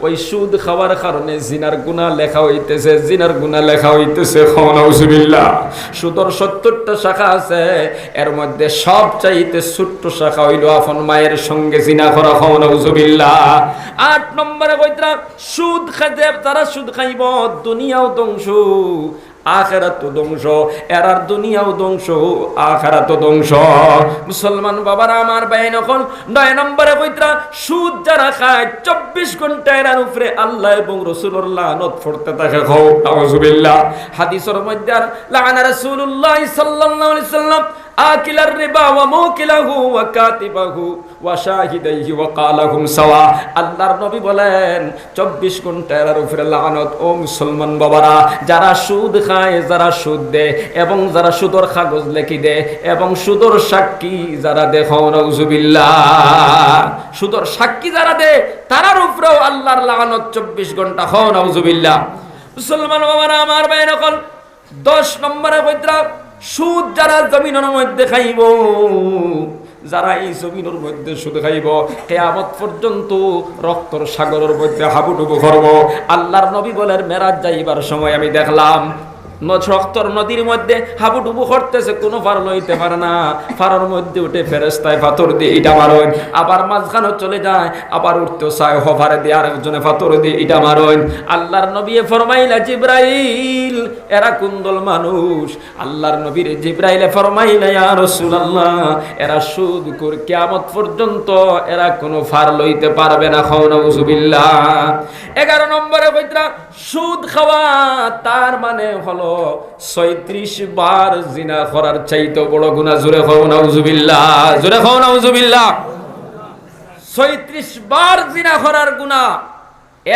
ওই সুদ খাওয়ার কারণে জিনার গুনা লেখা অইতেছে, জিনার গুনা লেখা অইতেছে। কও নাউজুবিল্লাহ। সুদর সত্তরটা শাখা আছে, এর মধ্যে সবচাইতে ছোট্ট শাখা অইলো আপন মায়ের সঙ্গে জিনা করা। কও নাউজুবিল্লাহ। আট নম্বরে কইতরাম, সুদ খাইতে, যারা সুদ খাইবো, দুনিয়াও ধ্বংস, আখেরাতও ধ্বংস, এরার দুনিয়াও ধ্বংস, আখেরাতও ধ্বংস। মুসলমান বাবারা আমার, ভাইয়াইন অকল, নয় নম্বরে কইতরা, সুদ যারা খায়, চব্বিশ ঘন্টা এরার উপরে আল্লাহ এবং রসুলর লানত পড়তে থাকে। কও নাউজুবিল্লাহ। হাদিসর মধ্যে আর, লাআনা রাসূলুল্লাহ সাল্লাল্লাহু আলাইহি ওয়াসাল্লাম আকিলার রিবা ওয়া মুকিলাহু ওয়া কাতিবাহু ওয়া শাহিদাইহি ওয়া কালাহুম সাওয়া। আল্লাহর নবী বলেন, চব্বিশ ঘন্টা এরার উপরে লানত। ও মুসলমান বাবারা, যারা সুদ খায়, যারা সুদ দেয় এবং যারা সুদর কাগজ লেখি দেয় এবং সুদর সাক্ষী যারা দেয়, কও নাউজুবিল্লাহ। সুদর সাক্ষী যারা দেয়, তারার উপরেও আল্লাহর লানত চব্বিশ ঘন্টা, কও নাউজুবিল্লাহ। মুসলমান বাবারা আমার, ভাইয়াইন অকল, দশ নম্বরে কইতরা, সুদ যারা জমিনর মধ্যে খাইবো, যারা এই জমিনর মধ্যে সুদ খাইবো, কিয়ামত পর্যন্ত রক্তর সাগরর মধ্যে হাবুডুবু করবো। আল্লাহর নবী বলেন, মেরাজ যাইবার সময় আমি দেখলাম, ন-, রক্তর নদীর মধ্যে হাবুডুবু করতেছে, কুনু পার লইতে পারে না। পারর মধ্যে উঠে ফেরেশতায় পাথর দিয়া ইটা মারইন, আবার মাঝখানো চলে যায়, আবার উঠতে চায়, হপারে দিয়া আরেকজনে পাথর দিয়া ইটা মারইন। আল্লাহর নবীয়ে ফরমাইলা, জিব্রাইল, এরা কুন দল মানুষ? আল্লাহর নবীরে জিব্রাইলে ফরমাইলা, ইয়া রাসূলুল্লাহ, এরা সুদখুর, কিয়ামত পর্যন্ত এরা কুনু পার লইতে পারবে না। কও নাউজুবিল্লাহ। এগারো নম্বরে কইতরা, সুদ খাওয়া তার মানে হলো ছয়ত্রিশ বার জিনা করার চাইতে বড় গুনাহ। জোরে কও নাউজুবিল্লাহ, জোরে কও নাউজুবিল্লাহ। ছয়ত্রিশ বার জিনা করার গুনাহ।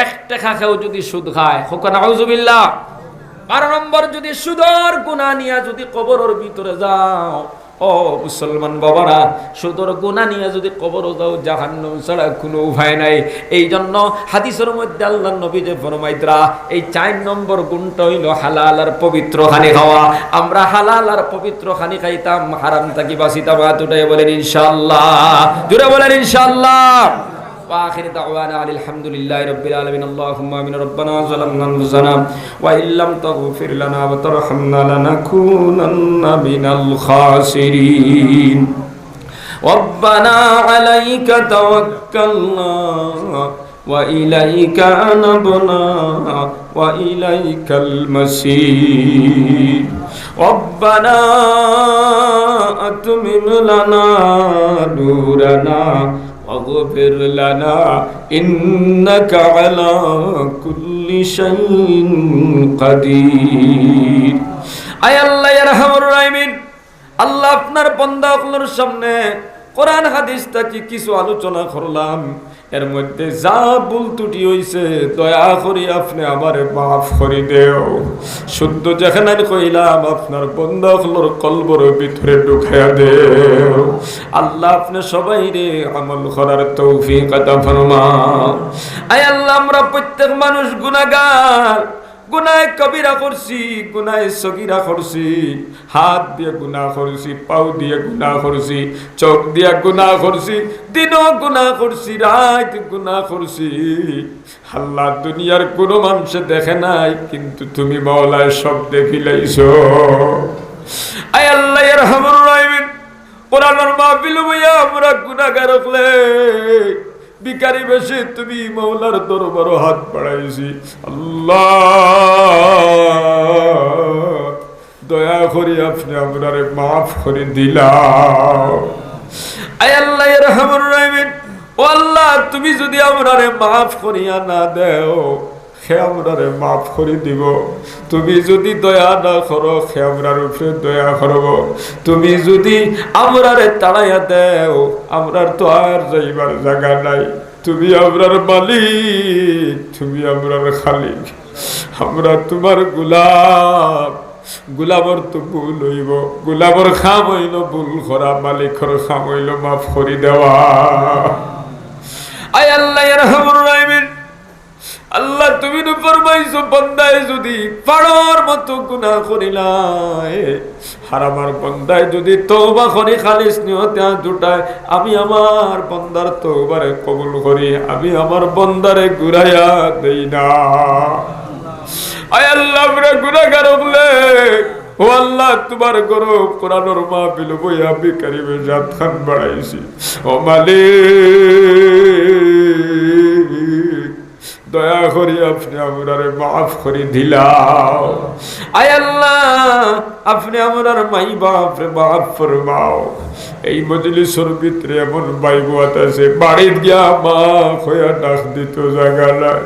এক টেকা কেউ যদি সুদ খায়, কও নাউজুবিল্লাহ। বারো নম্বর, যদি সুদর গুনা নিয়া যদি কবরর ভিতরে যাও, ও মুসলমান বাবারা, সুদর গুনা নিয়া যদি কবরো যাও, জাহান্নাম ছাড়া কুনু উপায় নাই। এই জন্য হাদিসর মধ্যে আল্লাহর নবী যে ফরমাইতরা, এই চার নম্বর গুণটা অইলো হালাল আর পবিত্র খানি খাওয়া। আমরা হালাল আর পবিত্র খানি খাইতাম, হারাম থাকি বাঁচিতাম। হাত উঠাইয়া বলেন ইনশাআল্লাহ, জোরে বলেন ইনশাআল্লাহ। وآخر دعوانا أن الحمد لله رب العالمين. اللهم آمين. ربنا ظلمنا أنفسنا وإن لم تغفر لنا وترحمنا لنكونن من الخاسرين. ربنا عليك توكلنا وإليك أنبنا وإليك المصير. ربنا أتمم لنا نورنا واغفر لنا إنك على كل شيء قدير. আয় আল্লাহ, ইয়া আরহামার রাহিমিন, আল্লাহ, আপনার বন্দা অকলর সামনে কোরআন হাদিস থাকি কিছু আলোচনা করলাম, এর মধ্যে যা ভুল ত্রুটি অইছে, দয়া করি আপনে আমারে মাফ করি দেও। শুদ্ধ যেখানে কইলাম, আপনার বন্দা অকলর কলবর ভিতরে ঢুকাইয়া দেও। আল্লাহ, আপনে সবাইরে আমল করার তৌফিক আতা ফরমাও। আয় আল্লাহ, আমরা প্রত্যেক মানুষ গুনাহগার, গুনাহে কবিরা করছি, গুনাহে সগিরা করছি, হাত দিয়া গুনাহ করছি, পাও দিয়া গুনাহ করছি, চোখ দিয়া গুনাহ করছি, দিনও গুনাহ করছি, রাইত গুনাহ করছি। আল্লাহ, দুনিয়ার কুনু মানষে দেখে নাই, কিন্তু তুমি মাওলায় সব দেখিলাইছো। আয় আল্লাহ, ইয়া আরহামার রাহিমিন, কোরআনর মাহফিল বইয়া আমরা গুনাহগার অকলে ভিখারি বেশে তুমি মাওলার দরবারো হাত বাড়াইছি। আল্লাহ, দয়া করি আপনে আমরারে মাফ করি দিলাও। আয় আল্লাহ, ইয়া আরহামার রাহিমিন, ও আল্লাহ, তুমি যদি আমরারে মাফ করিয়া না দেও, কে আমরারে মাফ করি দিবো? তুমি যদি দয়া না করো, কে আমরার উপরে দয়া করবো? তুমি যদি আমরারে তাড়াইয়া দেও, আমরার তো আর যাইবার জাগা নাই। তুমি আমরার মালিক, তুমি আমরার খালিক, আমরা তুমার গুলাম। গুলামর তো ভুল অইবো, গুলামর কাম অইলো ভুল করা, মালিকর কাম অইলো মাফ করি দেওয়া। আয় আল্লাহ, ইয়া আরহামার রাহিমিন, আল্লাহ, তুমি নু ফরমাইছো, বন্দায় যদি পাড়র মতো গুনাহ করিলায়, আর আমার বন্দায় যদি তওবা করি খালিস নিয়তে হাত উঠায়, আমি আমার বন্দার তওবারে কবুল করি, আমি আমার বন্দারে ঘুরাইয়া দেই না। আয় আল্লাহ, আমরা গুনাহগার অকলে, ও আল্লাহ, তুমার ঘরো কোরআনর মাহফিল বইয়া ভিখারি বেশে হাত খান বাড়াইছি। ও মালিক, দয়া করি আপনে আমরারে মাফ করি দিলাও। আয় আল্লাহ, আপনে আমরার মাই বাপরে মাফ ফরমাও। এই মজলিসর ভিতরে এমন ভাই বউত আছে, বাড়িত গিয়া মা কইয়া ডাক দিতো জাগা নাই।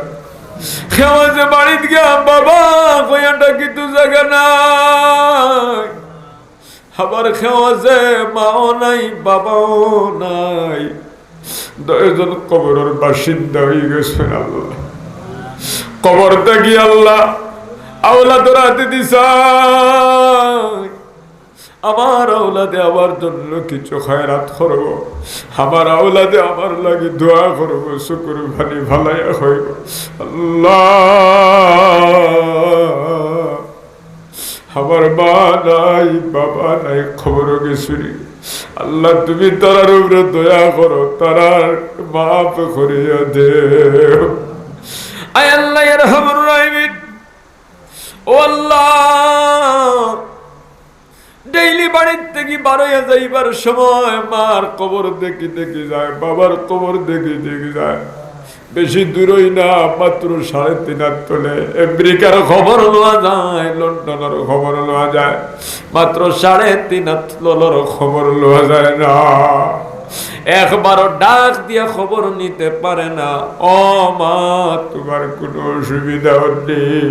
কেউ আছে বাড়িত গিয়া বাবা কইয়া ডাকিতো জাগা নাই। আবার কেউ আছে মাও নাই, বাবাও নাই, দুইজন কবরর বাসিন্দা অইগেছইন আল্লাহ। কবর থাকি আল্লাহ আওলাদর আতে দিছাই, আমার আওলাদে আমার জন্য কিছু খয়রাত করবো, আমার আওলাদে আমার লাগি দোয়া করবো, চকুর পানি ফালাইয়া কইবো, আল্লাহ, আমার মা নাই, বাবা নাই, কবরো গেছইন। আল্লাহ, তুমি তারার উপরে দয়া করো, তারার মাফ করিয়া দেও। আয় আল্লাহ, ইয়া আরহামার রাহিমিন, ও আল্লাহ, ডেইলি বাড়ির থাকি বারইয়া যাইবার সময় মার কবর দেখি দেখি যায়, বাবার কবর দেখি দেখি যায়। বেশি দূরই না, মাত্র সাড়ে তিন হাত তলে। আমেরিকার খবর লওয়া যায়, লন্ডনর খবর লওয়া যায়, মাত্র সাড়ে তিন হাত তলর খবর লওয়া যায় না। একবারও ডাক দিয়া খবর নিতে পারে না। ও মা, তোমার কোনো অসুবিধা নেই।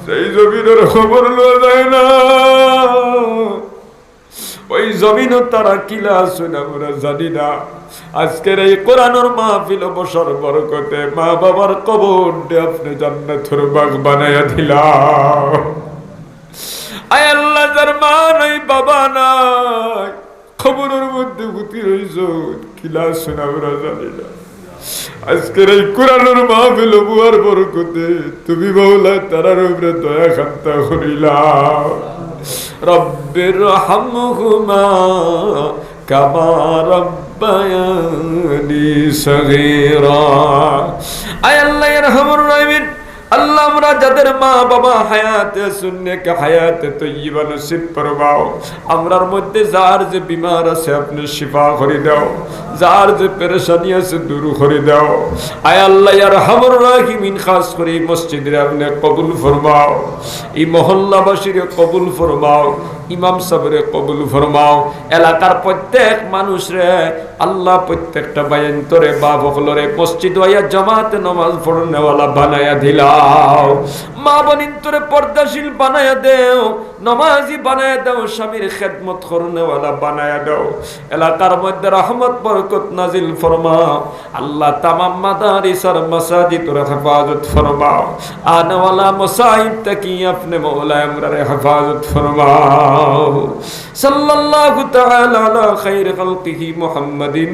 সেই জমিনর খবর লওয়া যায় না। ওই জমিনো তারা কিলা আছইন আমরা জানি না। আজকের এই কোরআনর মাহফিল অবসর বরকতে মা বাবার কবররে আপনে জান্নাতর বাগ বানাইয়া দিলাও। আয় আল্লাহ, যার মা নাই, বাবা নাই, কবরর মধ্যে পুতি রইছইন, কিলা আছইন আমরা জানি না। আজকের এই কোরআনর মাহফিল অবসর বরকতে তুমি মাওলা তারার উপরে দয়া খান্তা করিলাও। রব্বির হামহুমা কামা রব্বায়ানি সগীরা। আয় আল্লাহ, ইয়া আরহামার রাহিমিন, আল্লাহ, আমরা যাদের মা বাবা হায়াতে আছইন, নেক হায়াতে তৈয়বা নসিব ফরমাও। আমরার মধ্যে যার যে বিমার আছে, আপনে শিফা করি দেও। যার যে পেরেশানি আছে, দূর করি দেও। আয় আল্লাহ, ইয়া আরহামার রাহিমিন, খাস করি এই মসজিদরে আপনে কবুল ফরমাও, এই মহল্লাবাসীরে কবুল ফরমাও, ইমাম সাবরে কবুল ফরমাও, এলাকার প্রত্যেক মানুষরে আল্লাহ, প্রত্যেকটা ভাইয়াইন্তরে, বাপ অকলরে মসজিদো আইয়া জামাতে নামাজ পড়নেওয়ালা বানাইয়া দিলাও। মা বোনিন্তরে পর্দাশীল বানাইয়া দেও, নামাজি বানাইয়া দেও, স্বামীর খেদমত করনেওয়ালা বানাইয়া দেও। এলাকার মধ্যে রহমত বরকত নাজিল ফরমাও। আল্লাহ, তামাম মাদারিস আর মাসাজিদর হেফাজত ফরমাও। আনেওয়ালা মসাইব থাকি আপনে মাওলা আমরারে হেফাজত ফরমাও। সাল্লাল্লাহু তাআলা আলা খাইরি খালকিহি মুহাম্মাদিন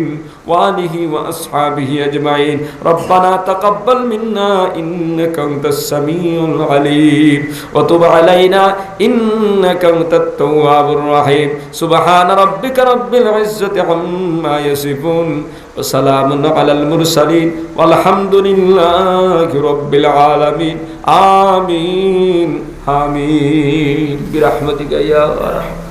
وآله وأصحابه أجمعين. ربنا تقبل منا إنك أنت السميع العليم وتب علينا إنك أنت التواب الرحيم. سبحان ربك رب العزة عما يصفون وسلام على المرسلين والحمد لله رب العالمين. آمين، آمين، برحمتك يا أرحم